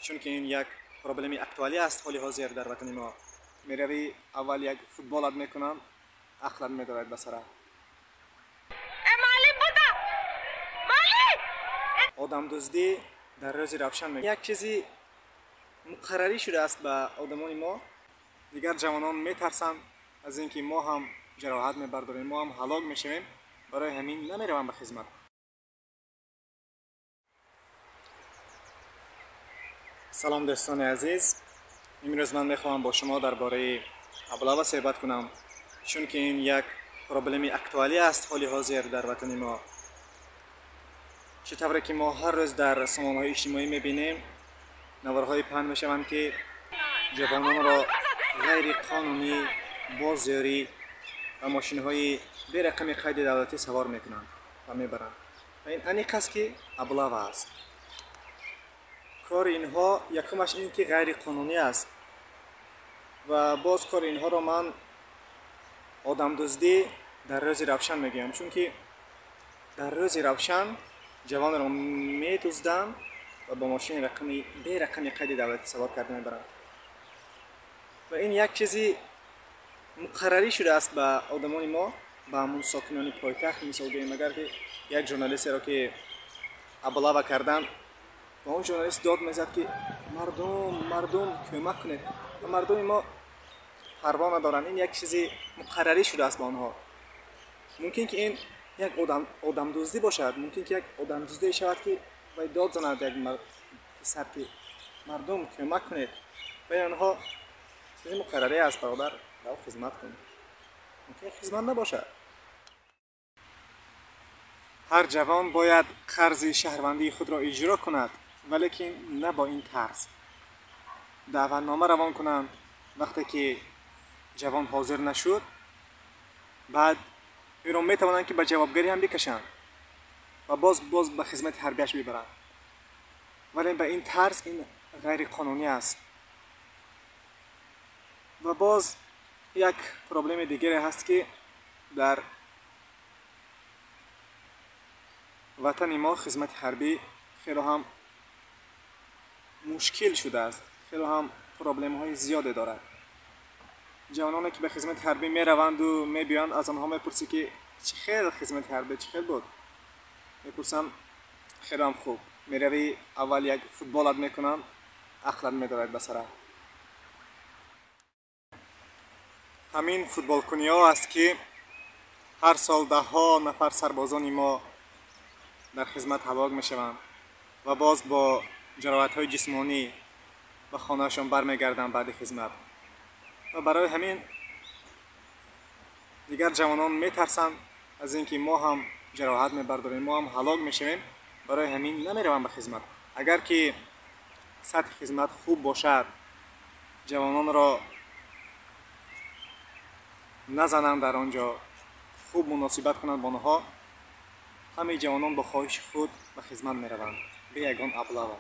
Чунки ин як проблеми актуалӣ аст ҳоли ҳозир дар ватани мо. Меравӣ, аввал як футболат мекунанд, ақлат медорад ба сара. Одамдуздӣ дар рӯзи равшан як чизи муқаррарӣ шудааст ба одамони мо. Дигар ҷавонон метарсанд аз ин ки мо ҳам ҷароҳат мебардорем, мо ҳам ҳалок мешавем, барои ҳамин намеравам ба хизмат. Салом, дӯстони азиз. Имрӯз ман мехоҳам бо шумо дар бораи облава суҳбат кунам, чунки ин як проблеми актуалӣ аст ҳоли ҳозир дар ватани мо. Чӣ тавре ки мо ҳар рӯз дар сомонаҳои иҷтимоӣ мебинем, наворҳои паҳн мешаванд, ки ҷавононро ғайриқонунӣ бо зӯрӣ ба мошинҳои берақами қайди давлатӣ савор мекунанд ва мебаранд. Ва ин аниқ аст, ки облава аст. Кори инҳо якумаш ин ки ғайриқонунӣ аст, ва боз кори инҳоро ман одамдуздӣ дар рӯзи равшан мегӯям, чунки дар рӯзи равшан ҷавонро медузданд ва бо мошини берақами қайди давлатӣ савор карда мебаранд. Ва ин як чизи муқаррарӣ шудааст ба одамони мо, ба ҳамун сокинони пойтахт. Мисол гӯем, агар ки як журналистеро ки облава карданд, ва он журналист дод мезад, ки мардум, мардум, кӯмак кунед, ва мардуми мо парво надоранд. Ин як чизи муқаррарӣ шудааст ба онҳо. Мумкин ки ин як одамдуздӣ бошад, мумкин ки як одамдуздие шавад, ки вай дод занад як писар, ки мардум, кӯмак кунед, ва онҳо чизи муқаррарӣ аст, бародар, рав хизмат кун. Мумкин хизмат набошад. Ҳар ҷавон бояд қарзи шаҳрвандии худро иҷро кунад, валекин на бо ин тарз. Даъватнома равон кунанд. Вақте ки ҷавон ҳозир нашуд, баъд ӯро метавонанд, ки ба ҷавобгарӣ ҳам бикашанд ва боз ба хизмати ҳарбиаш бибаранд. Вале ба ин тарз ин ғайриқонунӣ аст. Ва боз як проблеми дигаре ҳаст, ки дар ватани мо хизмати ҳарбӣ хело ҳам мушкил шудааст, хело ҳам проблемаҳои зиёде дорад. Ҷавононе ки ба хизмати ҳарбӣ мераванду мебиёянд, аз онҳо мепурсӣ, ки чӣ хел хизмати ҳарбӣ, чӣ хел буд? Мепурсам, хело ҳам хуб. Меравӣ, аввал як футболат мекунанд, ақлат медорад ба сара. Ҳамин футболкуниҳо аст, ки ҳар сол даҳҳо нафар сарбозони мо дар хизмат ҳалок мешаванд ва боз бо ҷароҳатҳои ҷисмонӣ ба хонаашон бармегарданд баъди хизмат. Ва барои ҳамин дигар ҷавонон метарсанд аз ин ки мо ҳам ҷароҳат мебардорем, мо ҳам ҳалок мешавем, барои ҳамин намераванд ба хизмат. Агар ки сатҳи хизмат хуб бошад, ҷавононро назананд, дар он ҷо хуб муносибат кунанд бо онҳо, ҳамаи ҷавонон бо хоҳиши худ ба хизмат мераванд бе ягон облава.